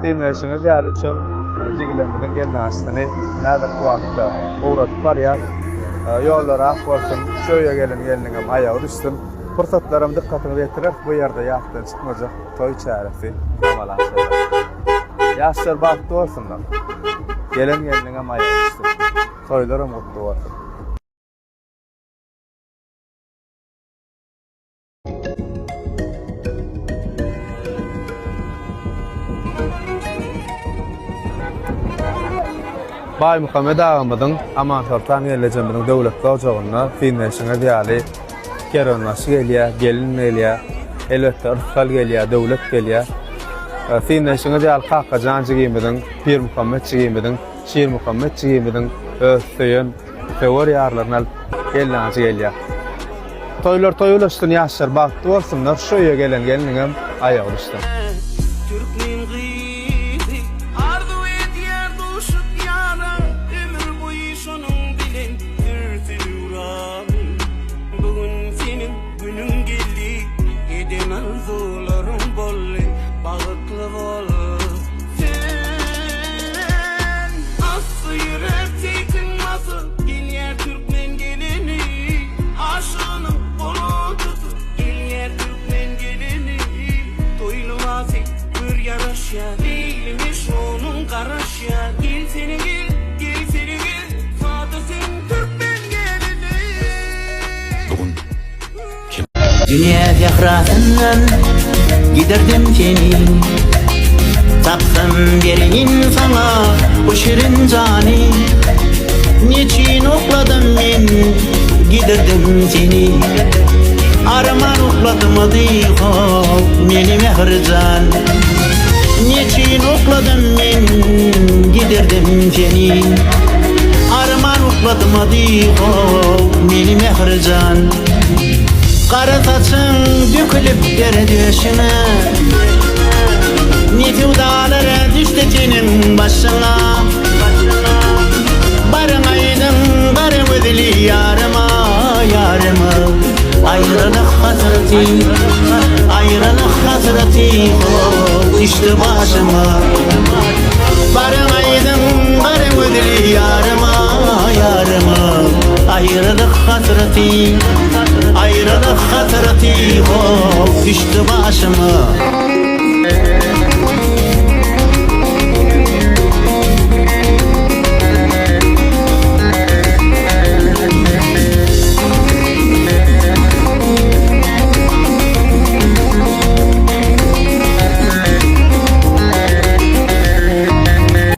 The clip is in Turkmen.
Synlaýşyňyz ýaly üçem jigilerimiziň gelnaşysyny häzirki wagtda ugradyp barýar. Ýollary ak bolsun, şu öýe gelen gelniňem aýagy düşsün. Pursatlaram dykgatyňyza ýetireris, bu ýerde ýatdan çykmajak toý çäresi amala aşyrylar. Ýaşlar bagtly bolsunlar. Gelen gelniňem aýagy düşsün. Toýlaram gutly bolsun. Baýmuhammet agamyzyň Amansoltan gelnejemiziň döwletli ojagynda synlaýşyňyz ýaly kerwenbaşy gelýär, gelin gelýär, elbetde yrsgal gelýär, döwlet gelýär. Synlaýşyňyz ýaly Kakajan jigimiziň, Pirmuhammet jigimiziň, Şirmuhammet jigimiziň öz söýen Söwer ýarlaryny alyp gelnalyjy gelýär. Toýlar toý ulaşsyn ýaşlar bagtly bolsunlar şu öýe gelen gelniňem aýagy düşsün. Türkmen gyzy arzuw edýär duşup ýara Ömür boýy şonuň bilen sürse döwrany Bu gün seniň günüň geldi Eden arzuwlaryň boldy Bagtly bol sen Asly ýürek seýkin basyp gelýär türkmen gelini Aşygynyň goluny tutup gelýär türkmen gelini Toý lybasy gör ýaraşýar Beýlimi şonuň garaşýar Gelsene gel, gelsene gel Sada sen türkmen gelini Bu gün kim? Dünýä sährasyndan giderdim seni Tapsam bereýin saňa bu şirin jany Neçün ukladym men gidirdim seni Arman ukladymady how meni mährijan Neçün ukladym men gidirdim seni Arman ukladymady how meni mährijan Gara saçyň dökülip der döşüňe Ne söwdalar düşdi seniň başyňa Baryň aýdyň gara gözli ýaryma ýaryma Aýralyk hasraty aýralyk hasraty ho düşdi başyma Baryň aýdyň gara gözli ýaryma ýaryma Aýralyk hasraty Aýralyk hasraty ho düşdi başyma.